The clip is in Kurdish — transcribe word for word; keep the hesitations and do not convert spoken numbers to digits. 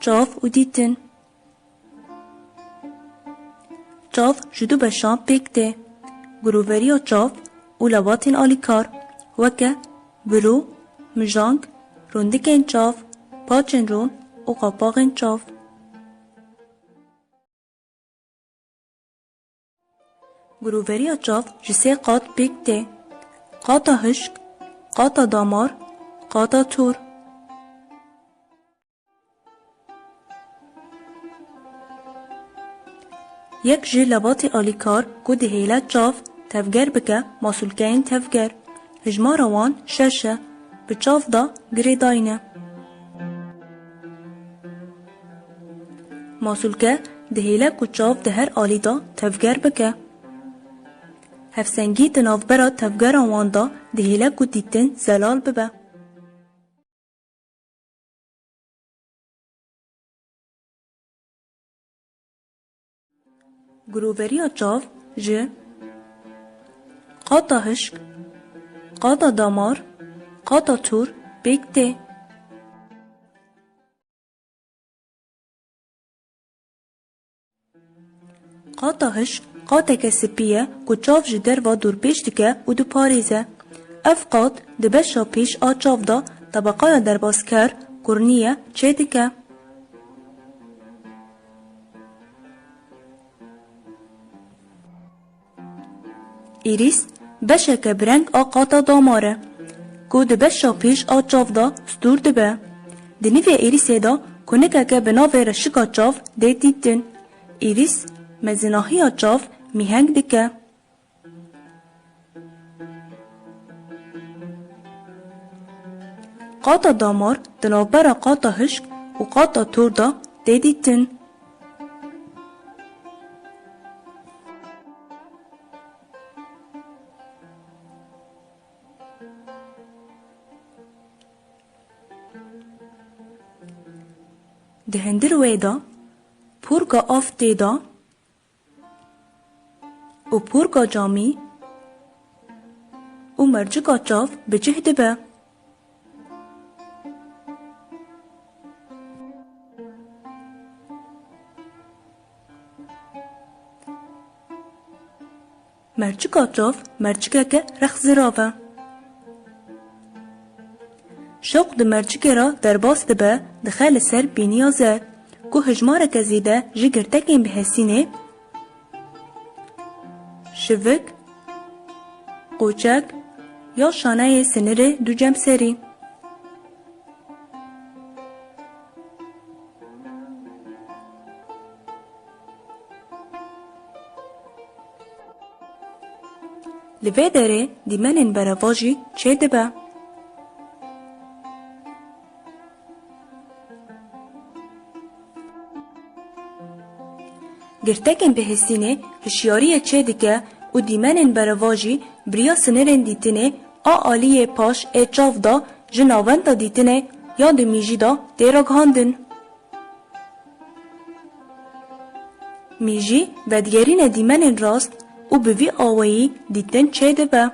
Çav û dîtin. Çav ji du beşan pêk tê. Giroveriya çav û lebatên alîkar, weke biro, mijang, rûndikên çav, paçên rûn û qapaxên çav. Giroveriya çav ji sê qat pêk tê. Qata hişk, qata damar, qata tor. Yek ji lebatê alîkar ku dihêle çav tevger bike, masûlkeyên tevger. Hijmara wan şeş e, bi çav de girêdayî ne. Masûlke dihêle ku çav di her alî de tevger bike. Hevsengî di navbera tevgeran wan de dihêle ku dîtin zelal bibe. Giroveriya çav ji qata hişk, qata damar, qata tor pêk tê. Qata hişk qateke spî ye ku çav ji derve dorpêç dike û diparêze. Ev qat di beşa pêş a çav de tebeqaya derbasker, kornî ye, çêdike. Îrîs beşeke bi reng a qata damar e, ku di beşa pêş a çav de stûr dibe. Di nivê îrîsê de kunikeke bi navê reşika çav tê dîtin. Îrîs mezinahiya çav mîheng dike. Qata damar di navbera qata hişk û qata tor de tê dîtin. Di hundir wê de pûrka av tê de û pûrka camî û mercika çav bi cih dibe. Mercika çav mercikeke rexzirav e. Şewq di mercikê re derbas dibe, dixe li ser bîniya zer, ku hijmareke zêde ji girtekên bihesînê, şivik, qoçek ya şaneyê sinirê ducemserî. Li vê derê dîmenên bereva jî çêdibe. Girtekên bihêsînê hişyariyê çêdike û dîmenên bereva jî bi riya sinirên dîtinê a aliyê paş ê çav de ji navenda dîtinê ya di mîjî de tê ragihandin. Mîjî vedigerîne dîmenên rast û bi vî awayî dîtin çêdibe.